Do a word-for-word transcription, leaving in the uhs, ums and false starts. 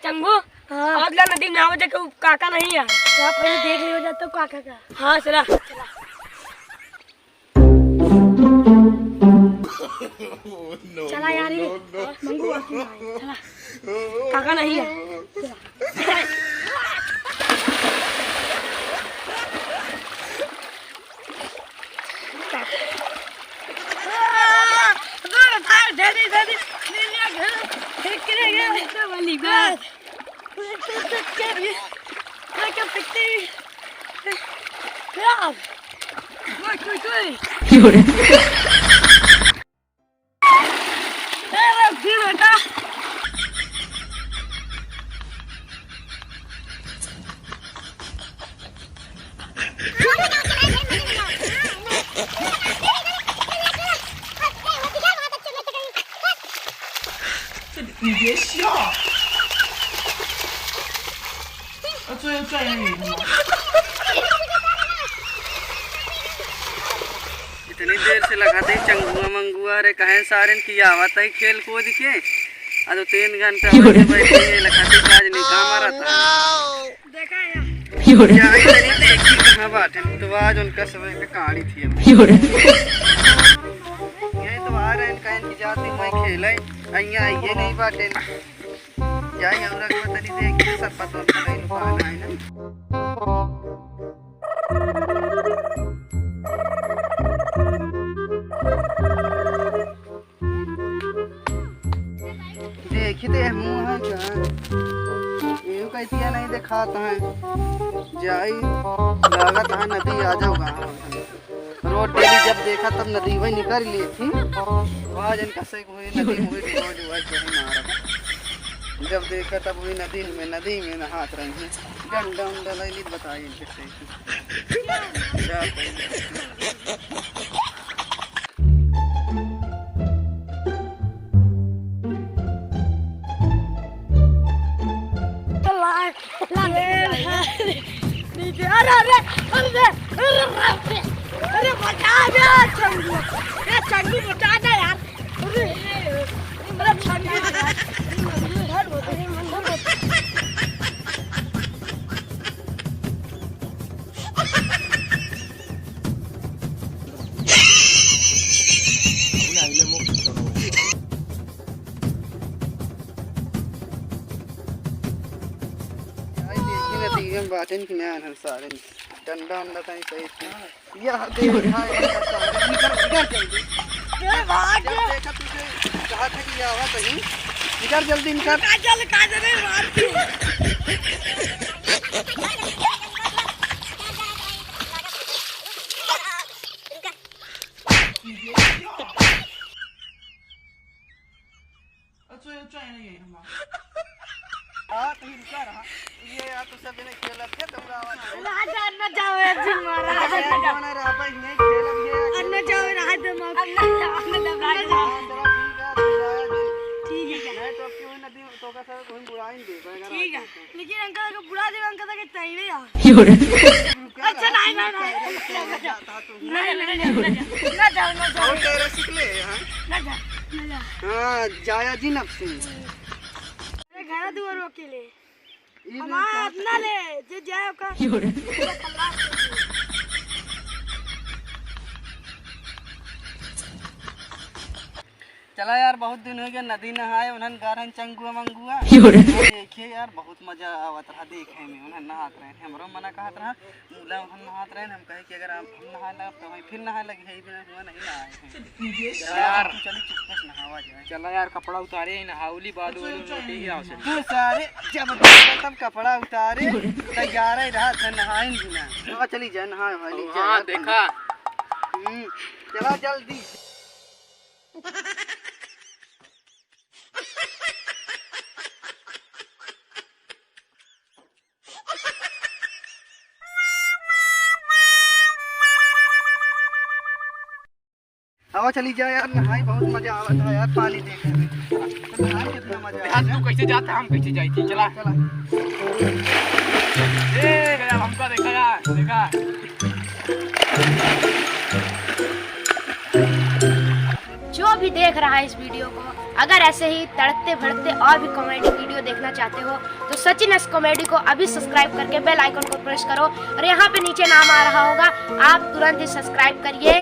चंगू, हाँ। अगला नदी नहावे जाके उ काका नहीं है। तो आप पहले देख लियो जा तो काका का। हाँ, चला। चला यार, ये मंगू आके ना आए। चला। काका नहीं है। चला। इतनी देर से लगा थे चंगुआ मंगुआ रे, कहें सारेन की आवत है खेल कूद के। आ दो तीन घंटा बैठे बैठे ये लगा थे, आज नहीं काम आ रहा था। देखा है। जाई तनी देखी कहाँ बाटे, तो आज उनका समय पे काड़ी थी अब। यही तो आ रहे हैं, कहें की जाती मैं खेले, अइया ये नहीं बाटे। जाई हमरा के तनी देखी, सब पता पता ही लुकाना है ना। देखी तो यह मुँह है का? एहू का इतिया नहीं देखात है। जाई, लागत है नदी आ जाओ गाँव। रोज डेली जब देखा तब नदी वही निकल ली थी। वहाँ जन कसे को हुई नदी में हुई, रोज वही कहीं मारा। जब देखा तब हुई नदी में, नदी में नहात रही है। डंडा उंडा ले ली, बताइए इनके सही। नीचे, अरे, अरे, अरे, अरे, अरे, अरे, बचा दे, चंगू। ए, चंगू, बचा दे यार। अरे, अरे, चंगू, बचा दे। आई देखी ना, तीन बातें कि मैं आनंद सारे डंडा उंडा कहीं सही थी। यह देख, हाँ, इधर, इधर जल्दी। ए, भाग जब गया। देखा तुझे कहा था कि यह आवा कहीं, इधर जल्दी निकल। काजल, काजल, मार दी। अच्छा, अच्छा, ये, ये हमारा। हाँ, तो इनका रहा। ये यार, तो सब जने खेलत थे, तो पूरा आवाज है। ना जा, ना जाओ, ए जी महाराज, ना जाओ। ना रहा भाई, यहीं खेलब, ये अब ना जाओ, रहा दे माँ। अब ना जाओ, अब ना जाओ, रहा दे माँ। हाँ, चलो, ठीक है, ठीक है, जी। ठीक है। नहीं तो अब क्यों नदी, तो का सर कोई बुराई नहीं दे पाएगा, ठीक है। रात को। लेकिन अंकल को बुला दे, अंकल के चाहिए यार। अच्छा, नहीं, नहीं, नहीं। नहीं, नहीं, नहीं। ना जाओ, ना जाओ। और तेरे सिकले, हाँ? ना जाओ, ना जाओ। हाँ, जाया जी नफसी। अरे, घर दुआर अकेले। ई हमार अपना ले, जे जाए ओकर। चला यार, बहुत दिन हो गया नदी नहाए, उन्हन गारन चंगुआ मंगुआ। क्यों रे? देखिए यार, बहुत मजा आवत रहा देखे में, उन्हन नहात रहे, हमरो मना कहत रहा, मुला उन्हन नहात रहे, हम कहे कि अगर हम, हम नहाए लगब तो वहीं फिर नहाए लगे, यही बिना हुआ नहीं नहाए हैं। चला यार, तू चली चुपके से नहावा जाए। चला यार, कपड़ा उतारे ही नहाउली बाद वो लोटी ही आवश्यक। तू सारे जब देखा तब कपड़ा उतारे, तैयार ही रहा था, नहाए भी ना। चला चली जाए, नहाए वाली हाँ, जाए। देखा। हम्म, चला जल्दी। हवा चली जाए यार, नहाई बहुत मजा आवत है यार, पानी देखे में। तो नहाई कितना मजा यार, आवत तू है। कैसे जाता, हम कैसे जाई थी, चला। चला। ए, गया, हमका देखा यार, देखा। जो भी देख रहा है इस वीडियो को, अगर ऐसे ही तड़कते भड़कते और भी कॉमेडी वीडियो देखना चाहते हो तो सचिन एस कॉमेडी को अभी सब्सक्राइब करके बेल आइकन को प्रेस करो और यहाँ पे नीचे नाम आ रहा होगा, आप तुरंत ही सब्सक्राइब करिए।